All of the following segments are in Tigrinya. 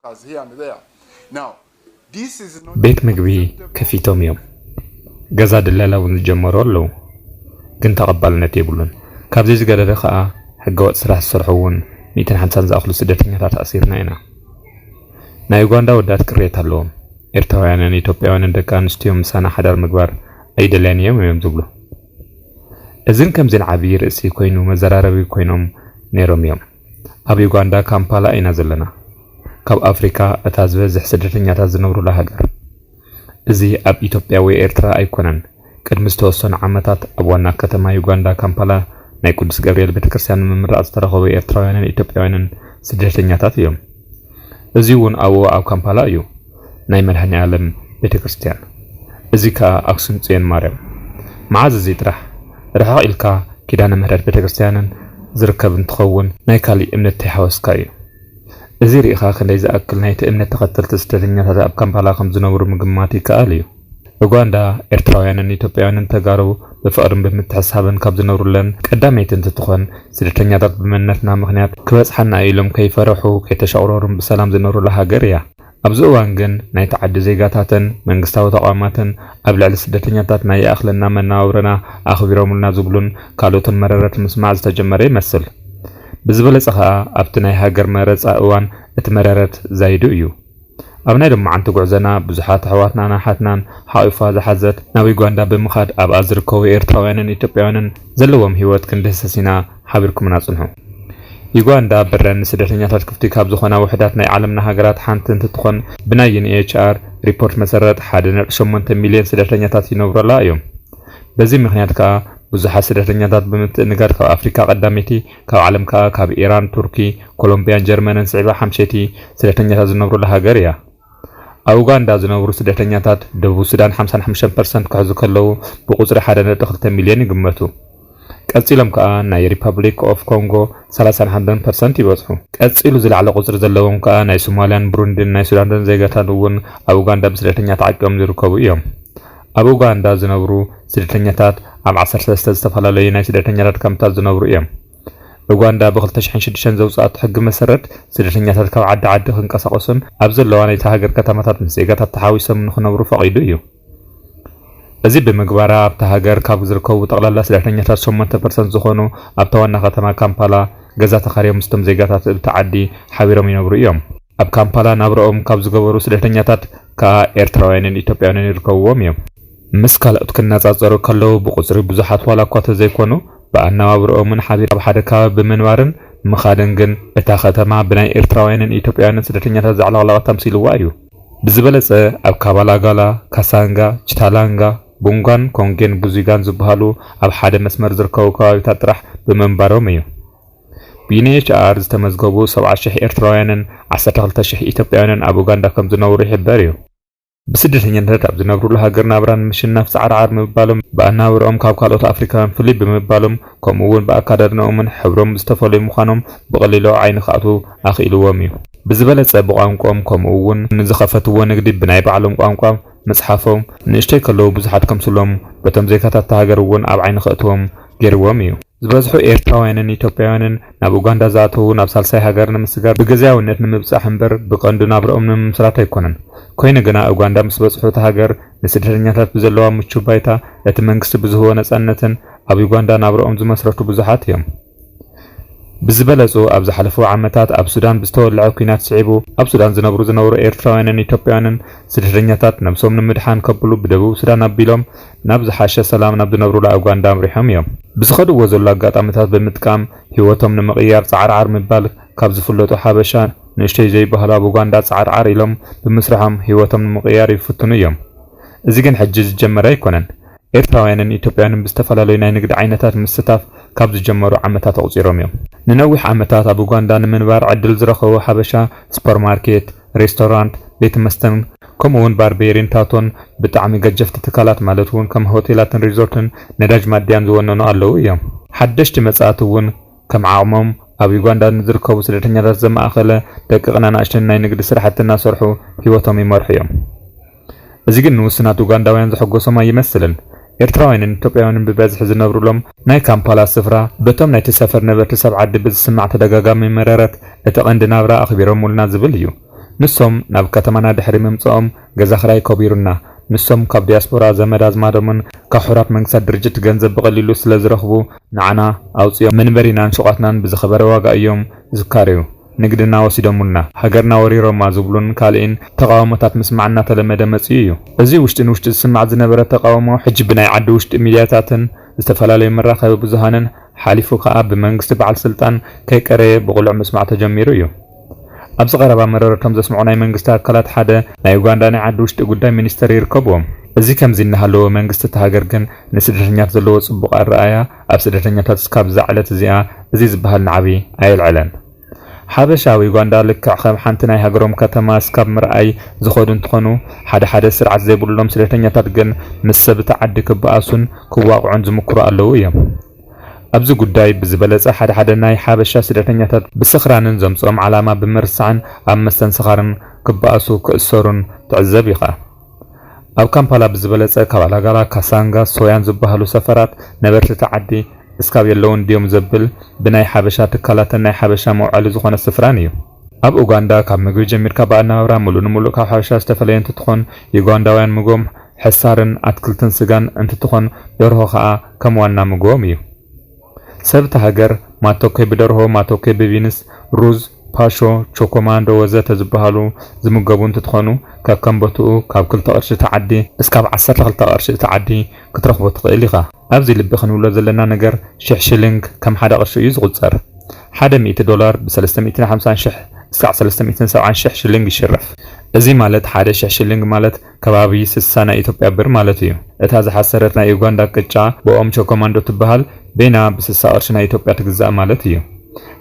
Here and there. Now, this is not ቤት ምግቢ ከፊቶም እዮም። ገዛ ድለላ እውን ዝጀመሩ ኣለዉ፣ ግን ተቐባልነት የብሉን። ካብዚ ዝገደደ ከኣ ሕገወጥ ስራሕ ዝሰርሑ እውን ሚእትን ሓምሳን ዝኣኽሉ ስደተኛታት ኣሲርና ኢና። ናይ ዩጋንዳ ወዳት ቅሬታ ኣለዎም። ኤርትራውያንን ኢትዮጵያውያንን ደቂ ኣንስትዮ ምሳና ሓዳር ምግባር ኣይደልያን እዮም እዮም ዝብሉ። እዝን ከምዚን ዓብዪ ርእሲ ኮይኑ መዘራረቢ ኮይኖም ነይሮም እዮም። ኣብ ዩጋንዳ ካምፓላ ኢና ዘለና። ካብ ኣፍሪካ እታ ዝበዝሕ ስደተኛታት ዝነብሩላ ሃገር። እዚ ኣብ ኢትዮጵያ ወይ ኤርትራ ኣይኮነን። ቅድሚ ዝተወሰኑ ዓመታት ኣብ ዋና ከተማ ዩጋንዳ ካምፓላ ናይ ቅዱስ ገብርኤል ቤተክርስትያን ንምምራቕ ዝተረኸቡ ኤርትራውያንን ኢትዮጵያውያንን ስደተኛታት እዮም። እዚ እውን ኣብኡ ኣብ ካምፓላ እዩ ናይ መድኃኔ ዓለም ቤተክርስትያን። እዚ ከኣ ኣክሱም ጽዮን ማርያም። መዓዝ እዚ ጥራሕ ርሕቕ ኢልካ ኪዳነ ምህረት ቤተክርስትያንን ዝርከብ እንትኸውን ናይ ካሊእ እምነት ተይሓወስካ እዩ። እዚ ርኢኻ ክንደይ ዝኣክል ናይቲ እምነት ተኸተልቲ ስደተኛታት ኣብ ካምፓላ ከም ዝነብሩ ምግማት ይከኣል እዩ። ኡጋንዳ ኤርትራውያንን ኢትዮጵያውያንን ተጋሩ ብፍቕርን ብምትሕስሳብን ካብ ዝነብሩለን ቀዳመይቲ እንትትኾን ስደተኛታት ብመንነትና ምኽንያት ክበጽሓና ኢሎም ከይፈርሑ ከይተሸቑረሩን ብሰላም ዝነብሩላ ሃገር እያ። ኣብዚ እዋን ግን ናይቲ ዓዲ ዜጋታትን መንግስታዊ ተቋማትን ኣብ ልዕሊ ስደተኛታት ናይ ይኣኽለና መነባብሮና ኣኽቢሮምልና ዝብሉን ካልኦትን መረረት ምስማዕ ዝተጀመረ ይመስል። ብዝበለጸ ኸኣ ኣብቲ ናይ ሃገር መረጻ እዋን እቲ መረረት ዛይዱ እዩ። ኣብ ናይ ሎማዓንቲ ጉዕዞና ብዙሓት ኣሕዋትናን ኣሓትናን ሓቒፋ ዝሓዘት ናብ ዩጋንዳ ብምኻድ ኣብኣ ዝርከቡ ኤርትራውያንን ኢትዮጵያውያንን ዘለዎም ህይወት ክንድህስስ ኢና ሓቢርኩምና ጽንሑ። ዩጋንዳ በረን ንስደተኛታት ክፍቲ ካብ ዝኾና ውሕዳት ናይ ዓለምና ሃገራት ሓንቲ እንትትኾን ብናይ ዩኤንኤችሲኣር ሪፖርት መሰረት ሓደ ነጥቢ ሸሞንተ ሚልዮን ስደተኛታት ይነብሩላ እዮም። በዚ ምኽንያት ከኣ ብዙሓት ስደተኛታት ብምትእንጋድ ካብ ኣፍሪካ ቀዳመይቲ፣ ካብ ዓለም ከኣ ካብ ኢራን፣ ቱርኪ፣ ኮሎምቢያን ጀርመንን ስዒባ ሓምሸይቲ ስደተኛታት ዝነብሩላ ሃገር እያ። ኣብ ኡጋንዳ ዝነብሩ ስደተኛታት ደቡብ ሱዳን ሓምሳን ሓሙሽተን ፐርሰንት ክሕዙ ከለዉ ብቁጽሪ ሓደ ነጥቢ ክልተ ሚልዮን ይግመቱ። ቀጺሎም ከኣ ናይ ሪፐብሊክ ኦፍ ኮንጎ ሰላሳን ሓደን ፐርሰንት ይበጽሑ። ቀጺሉ ዝለዓለ ቁጽሪ ዘለዎም ከኣ ናይ ሶማልያን ብሩንድን ናይ ሱዳንን ዜጋታት እውን ኣብ ኡጋንዳ ብስደተኛ ተዓቂቦም ዝርከቡ እዮም። ኣብ ኡጋንዳ ዝነብሩ ስደተኛታት ኣብ ዓሰርተ ሰለስተ ዝተፈላለዩ ናይ ስደተኛታት ካምፕታት ዝነብሩ እዮም። ኡጋንዳ ብ ክልተ ሽሕን ሽዱሽተን ዘውጽኣቶ ሕጊ መሰረት ስደተኛታት ካብ ዓዲ ዓዲ ክንቀሳቐሱን ኣብ ዘለዋ ናይታ ሃገር ከተማታት ምስ ዜጋታት ተሓዊሶም ንኽነብሩ ፈቒዱ እዩ። እዚ ብምግባራ ኣብታ ሃገር ካብ ዝርከቡ ጠቕላላ ስደተኛታት ሸሞንተ ፐርሰንት ዝኾኑ ኣብታ ዋና ከተማ ካምፓላ ገዛ ተኻርዮም ምስቶም ዜጋታት እብቲ ዓዲ ሓቢሮም ይነብሩ እዮም። ኣብ ካምፓላ ናብርኦም ካብ ዝገበሩ ስደተኛታት ከኣ ኤርትራውያንን ኢትዮጵያውያንን ይርከብዎም እዮም። ምስ ካልኦት ክነጻጸሩ ከለዉ ብቁጽሪ ብዙሓት ዋላ እኳ ተዘይኮኑ ብኣነባብርኦምን ሓቢር ኣብ ሓደ ከባቢ ብምንባርን ምኻድን ግን እታ ከተማ ብናይ ኤርትራውያንን ኢትዮጵያውያንን ስደተኛታት ዘዕለቕለቐት ኣምሲልዋ እዩ። ብዝበለጸ ኣብ ካባላጋላ፣ ካሳንጋ፣ ችታላንጋ፣ ቡንጋን ኮንጌን ቡዚጋን ዝበሃሉ ኣብ ሓደ መስመር ዝርከቡ ከባቢታት ጥራሕ ብምንባሮም እዩ። ብዩኤንኤችሲኣር ዝተመዝገቡ ሰብዓ ሽሕ ኤርትራውያንን ዓሰርተ ክልተ ሽሕ ኢትዮጵያውያንን ኣብ ኡጋንዳ ከም ዝነብሩ ይሕበር እዩ። ብስደተኛነት ኣብ ዝነብሩሉ ሃገር ናብራ ንምሽናፍ ጻዕርዓር ምባሎም ብኣነባብርኦም ካብ ካልኦት ኣፍሪካውያን ፍልይ ብምባሎም ከምኡ እውን ብኣካዳድንኦምን ሕብሮም ዝተፈለዩ ምዃኖም ብቐሊሉ ኣብ ዓይኒ ክኣትዉ ኣኽኢልዎም እዩ። ብዝበለጸ ብቋንቋኦም ከምኡ እውን ንዝኸፈትዎ ንግዲ ብናይ ባዕሎም ቋንቋ ምጽሓፎም ንእሽተይ ከለዉ ብዙሓት ከምስሎም በቶም ዜጋታት እታ ሃገር እውን ኣብ ዓይኒ ከእትዎም ገይርዎም እዩ። ዝበዝሑ ኤርትራውያንን ኢትዮጵያውያንን ናብ ኡጋንዳ ዝኣተዉ ናብ ሳልሳይ ሃገር ንምስጋር ብግዝያውነት ንምብጻሕ እምበር ብቐንዱ ናብርኦም ንምምስራት ኣይኮነን። ኮይኑ ግና ኡጋንዳ ምስ በጽሑ እታ ሃገር ንስደተኛታት ብዘለዋ ምቹው ባይታ እቲ መንግስቲ ብዝህቦ ነጻነትን ኣብ ዩጋንዳ ናብርኦም ዝመስረቱ ብዙሓት እዮም። ብዝበለጹ ኣብ ዝሓለፉ ዓመታት ኣብ ሱዳን ብዝተወልዐ ኲናት ስዒቡ ኣብ ሱዳን ዝነብሩ ዝነበሩ ኤርትራውያንን ኢትዮጵያውያንን ስደተኛታት ነብሶም ንምድሓን ከብሉ ብደቡብ ሱዳን ኣቢሎም ናብ ዝሓሸ ሰላም ናብ ዝነብሩላ ኡጋንዳ ኣምሪሖም እዮም። ብዝኸድዎ ዘሎ ኣጋጣሚታት ብምጥቃም ህይወቶም ንምቕያር ጻዕርዓር ምባል ካብ ዝፍለጡ ሓበሻ ንእሽተይ ዘይበሃሉ ኣብ ኡጋንዳ ጻዕርዓር ኢሎም ብምስርሖም ህይወቶም ንምቕያር ይፍትኑ እዮም። እዚ ግን ሕጂ ዝጀመረ ኣይኮነን። ኤርትራውያንን ኢትዮጵያውያንን ብዝተፈላለዩ ናይ ንግዲ ዓይነታት ምስታፍ ካብ ዝጀመሩ ዓመታት ኣቑጺሮም እዮም። ንነዊሕ ዓመታት ኣብ ኡጋንዳ ንምንባር ዕድል ዝረኸቡ ሓበሻ ሱፐርማርኬት፣ ሬስቶራንት፣ ቤት መስተን ከምኡ እውን ባርቤሪን ታቶን ብጣዕሚ ገጀፍቲ ትካላት ማለት እውን ከም ሆቴላትን ሪዞርትን ነዳጅ ማድያን ዝወነኑ ኣለዉ እዮም። ሓደሽቲ መጻእቲ እውን ከም ዓቕሞም ኣብ ዩጋንዳ ንዝርከቡ ስደተኛታት ዘማእኸለ ደቂቕን ኣናእሽተን ናይ ንግዲ ስራሕቲ እናሰርሑ ህይወቶም ይመርሑ እዮም። እዚ ግን ንውሱናት ኡጋንዳውያን ዘሐጎሶም ኣይመስልን። ኤርትራውያንን ኢትዮጵያውያንን ብበዝሒ ዝነብሩሎም ናይ ካምፓላ ስፍራ በቶም ናይቲ ሰፈር ነበርቲ ሰብ ዓዲ ብዝስማዕ ተደጋጋሚ መረረት እቲ ቀንዲ ናብራ ኣኽቢሮምልና ዝብል እዩ። ንሶም ናብ ከተማና ድሕሪ ምምጽኦም ገዛ ክራይ ከቢሩና፣ ንሶም ካብ ዲያስፖራ ዘመድ ኣዝማዶምን ካብ ሕቡራት መንግስታት ድርጅት ገንዘብ ብቐሊሉ ስለ ዝረኽቡ ንዓና ኣውጺኦም መንበሪናን ሹቓትናን ብዝኸበረ ዋጋ እዮም ዝካረዩ። ንግድና ወሲዶሙልና፣ ሃገርና ወሪሮማ ዝብሉን ካልእን ተቓውሞታት ምስማዕ እናተለመደ መጺኡ እዩ። እዚ ውሽጢ ንውሽጢ ዝስማዕ ዝነበረ ተቓውሞ ሕጂ ብናይ ዓዲ ውሽጢ ሚድያታትን ዝተፈላለዩ መራኸቢ ብዙሃንን ሓሊፉ ከኣ ብመንግስቲ በዓል ስልጣን ከይቀረየ ብቕሉዕ ምስማዕ ተጀሚሩ እዩ። ኣብዚ ቀረባ መረረቶም ዘስምዑ ናይ መንግስቲ ኣካላት ሓደ ናይ ኡጋንዳ ናይ ዓዲ ውሽጢ ጉዳይ ሚኒስተር ይርከብዎም። እዚ ከምዚ እናሃለወ መንግስቲ እታ ሃገር ግን ንስደተኛታት ዘለዎ ጽቡቕ ኣረኣእያ ኣብ ስደተኛታት እስካብ እዛ ዕለት እዚኣ እዚ ዝበሃል ናዕቢ ኣየልዐለን። ሓበሻ ኣብ ዩጋንዳ ልክዕ ከም ሓንቲ ናይ ሃገሮም ከተማ እስካብ ምርኣይ ዝኸዱ እንትኾኑ፣ ሓደ ሓደ ስርዓት ዘይብሎም ስደተኛታት ግን ምስ ሰብ እቲ ዓዲ ክበኣሱን ክዋቕዑን ዝምክሩ ኣለዉ እዮም። ኣብዚ ጉዳይ ብዝበለጸ ሓደ ሓደ ናይ ሓበሻ ስደተኛታት ብስኽራንን ዘምጽኦም ዓላማ ብምርሳዕን ኣብ መስተንስኻርን ክበኣሱ ክእሰሩን ትዕዘብ ኢኻ። ኣብ ካምፓላ ብዝበለጸ ካባላጋላ፣ ካሳንጋ፣ ሶያን ዝበሃሉ ሰፈራት ነበርቲ እቲ ዓዲ እስካብ የለውን ድዮም ዘብል ብናይ ሓበሻ ትካላትን ናይ ሓበሻ መውዓሊ ዝኾነ ስፍራን እዩ። ኣብ ኡጋንዳ ካብ ምግቢ ጀሚርካ ብኣነባብራ ምሉእ ንምሉእ ካብ ሓበሻ ዝተፈለየ እንትትኾን፣ ዩጋንዳውያን ምግቦም ሕሳርን ኣትክልትን ስጋን እንትትኾን፣ ደርሆ ኸኣ ከም ዋና ምግቦም እዩ። ሰብ እታ ሃገር ማቶኬ ብደርሆ፣ ማቶኬ ብቢንስ፣ ሩዝ፣ ፓሾ፣ ቾኮማንዶ ወዘተ ዝበሃሉ ዝምገቡ እንትትኾኑ፣ ከከም ቦትኡ ካብ ክልተ ቅርሺ እቲ ዓዲ እስካብ ዓሰርተ ክልተ ቅርሺ እቲ ዓዲ ክትረኽቦ ትኽእል ኢኻ። ኣብዚ ልቢ ክንብሎ ዘለና ነገር ሽሕ ሽልንግ ከም ሓደ ቅርሺ እዩ ዝቑጸር። ሓደ ሚእቲ ዶላር ብ ሰለስተ ሚእትን ሓምሳን ሽሕ እስካዕ ሰለስተ ሚእትን ሰብዓን ሽሕ ሽልንግ ይሽረፍ። እዚ ማለት ሓደ ሽሕ ሽልንግ ማለት ከባቢ ስሳ ናይ ኢትዮጵያ ብር ማለት እዩ። እታ ዝሓሰረት ናይ ኡጋንዳ ቅጫ ብኦም ቸኮማንዶ ትበሃል በይና ብ ስሳ ቅርሺ ናይ ኢትዮጵያ ትግዛእ ማለት እዩ።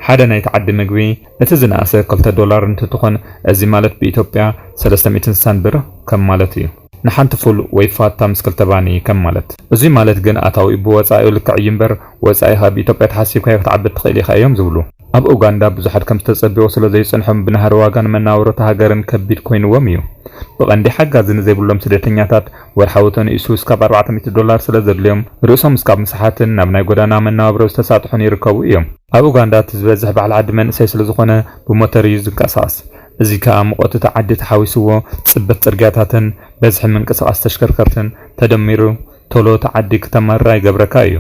ሓደ ናይቲ ዓዲ ምግቢ እቲ ዝነኣሰ ክልተ ዶላር እንትትኾን፣ እዚ ማለት ብኢትዮጵያ ሰለስተ ሚእትን ስሳን ብር ከም ማለት እዩ። ንሓንቲ ፉል ወይ ፋታ ምስ ክልተ ባኒ ከም ማለት። እዚ ማለት ግን ኣታዊኡ ብወጻኢኡ ልክዕ እዩ እምበር፣ ወጻኢኻ ብኢትዮጵያ ተሓሲብካዮ ክትዓቢ ትኽእል ኢኻ እዮም ዝብሉ። ኣብ ኡጋንዳ ብዙሓት ከም ዝተጸበዮ ስለ ዘይጸንሖም ብናህሪ ዋጋን መናበሮ እታ ሃገርን ከቢድ ኮይንዎም እዩ። ብቐንዲ ሓጋዚ ንዘይብሎም ስደተኛታት ወርሓዊ ተንኢሱ እስካብ ኣርባዕተ ሚእቲ ዶላር ስለ ዘድልዮም ርእሶም እስካብ ምስሓትን ናብ ናይ ጎዳና መናባብሮ ዝተሳጥሑን ይርከቡ እዮም። ኣብ ኡጋንዳ እቲ ዝበዝሕ በዓል ዓዲ መንእሰይ ስለ ዝኾነ ብሞተር እዩ ዝንቀሳቐስ። እዚ ከኣ ሙቐት እቲ ዓዲ ተሓዊስዎ ጽበት ጽርግያታትን በዝሒ ምንቅስቓስ ተሽከርከርትን ተደሚሩ ቶሎ እቲ ዓዲ ክተማርር ኣይገብረካ እዩ።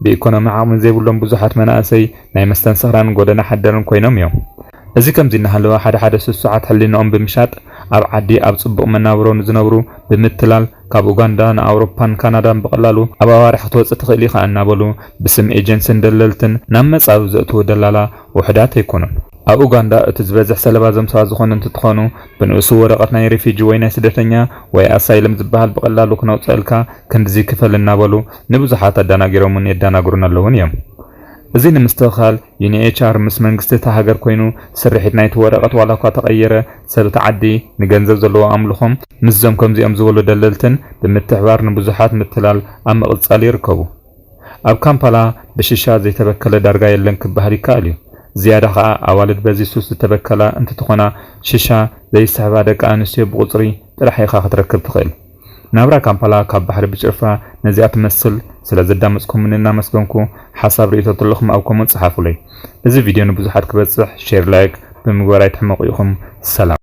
ብኢኮኖሚ ዓቕሚ ዘይብሎም ብዙሓት መናእሰይ ናይ መስተንስኽራን ጎደና ሓደርን ኮይኖም እዮም። እዚ ከምዚ እናሃለወ ሓደ ሓደ ስሱዓት ሕሊንኦም ብምሻጥ ኣብ ዓዲ ኣብ ጽቡቕ መናብሮ ንዝነብሩ ብምትላል ካብ ኡጋንዳ ንኣውሮፓን ካናዳን ብቐላሉ ኣብ ኣዋርሕ ክትወጽእ ትኽእል ኢኻ እናበሉ ብስም ኤጀንስን ደለልትን ናብ መጻብብ ዘእትዉ ደላላ ውሑዳት ኣይኮኑን። ኣብ ኡጋንዳ እቲ ዝበዝሕ ሰለባ እዞም ሰባት ዝኾኑ እንትትኾኑ፣ ብንኡሱ ወረቐት ናይ ሬፊጂ ወይ ናይ ስደተኛ ወይ ኣሳይለም ዝበሃል ብቐላሉ ክነውፀልካ ክንድዚ ክፈል እናበሉ ንብዙሓት ኣደናጊሮምን የደናግሩን ኣለውን እዮም። እዚ ንምስትኽኻል ዩኒኤችኣር ምስ መንግስቲ እታ ሃገር ኮይኑ ስርሒት ናይቲ ወረቐት ዋላ እኳ ተቐየረ፣ ሰብ እቲ ዓዲ ንገንዘብ ዘለዎ ኣምልኾም ምስዞም ከምዚኦም ዝበሉ ደለልትን ብምትሕባር ንብዙሓት ምትላል ኣብ ምቕጻል ይርከቡ። ኣብ ካምፓላ ብሽሻ ዘይተበከለ ዳርጋ የለን ክበሃል ይከኣል እዩ። ዝያዳ ኸኣ ኣዋልድ በዚ ሱስ ዝተበከላ እንትትኾና ሽሻ ዘይስሕባ ደቂ ኣንስትዮ ብቑጽሪ ጥራሕ ኢኻ ክትረክብ ትኽእል። ናብራ ካምፓላ ካብ ባሕሪ ብጭልፋ ነዚኣ ትመስል። ስለ ዘዳመጽኩምኒ እናመስገንኩ፣ ሓሳብ ርእይቶ ተለኹም ኣብ ኮመንት ጸሓፉለይ። እዚ ቪድዮ ንብዙሓት ክበጽሕ ሼር ላይክ ብምግባር ኣይትሕመቑ ኢኹም። ሰላም።